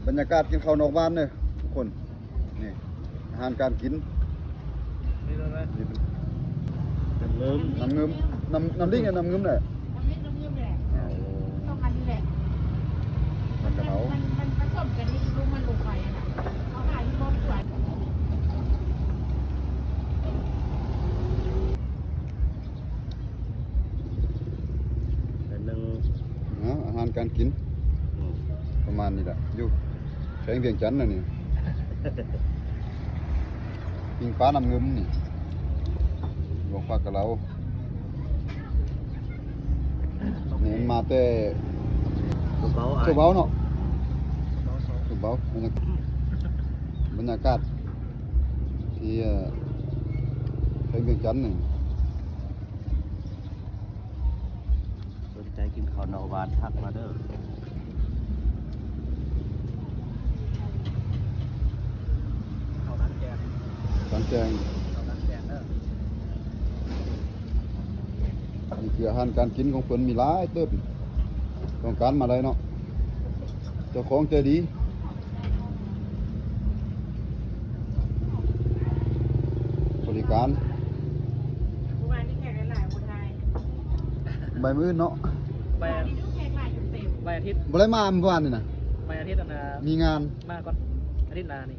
ບັນຍາກາດກິນເຂົ້ານອກບ້ານເດີທຸກຄົນ. ນີ້ອາຫານການກິນ. ນີ້ເປັນ ນ້ຳງື່ມ ນ້ຳງື່ມ ນ້ຳ ນ້ຳລິງ ນ້ຳງື່ມແຫຼະ. ນ້ຳລິງ ນ້ຳງື່ມແຫຼະ. ເອົາ ສອງອັນນີ້ແຫຼະ. ມັນ ມັນ ມັນ ມັນ ມັນຜົນສົມກັນ ທີ່ລູກມັນລົງໄປນະ. ເຂົາຫາຢູ່ບ່ອນສວນ. ອັນໜຶ່ງ ເນາະ ອາຫານການກິນ ອືມ ປະມານນີ້ແຫຼະ ຢູ່ແຂວງວຽງຈັນນະນີ້. ປີ້ງປານ້ຳງື່ມນີ້ ຫຼວງພາກະເລົາ. ນີ້ມາແຕ່ ສະເບົາ ສະເບົາເນາະ ສະເບົາ. ບັນຍາ ບັນຍາກາດທີ່ ເອີ ແຂວງວຽງຈັນນີ້. ສົນໃຈກິນເຂົ້ານອກບ້ານທັກມາເດີ. ເຂົ້າຕັນແກງ ຕັນແກງ ເຂົ້າຕັນແກງເດີ. ນີ້ຄືອາຫານການກິນຂອງເພິ່ນມີຫຼາຍເຕີບ ຕ້ອງການມາໄດ້ເນາະ ເຈົ້າຂອງໃຈດີ. ບໍລິການ. ມື້ວານນີ້ແຂກຫຼາຍໆ ບໍ່ຖ່າຍ. ໄປມື້ອື່ນເນາະ. ໄປ ແຂກຫຼາຍຈົນເຕັມ. ໄປອາທິດ ບໍ່ໄດ້ມາມື້ວານນີ້ນະ. ໄປອາທິດ ອັນນ່າ ມີງານ ມາກ່ອນ ອາທິດໜ້ານີ້.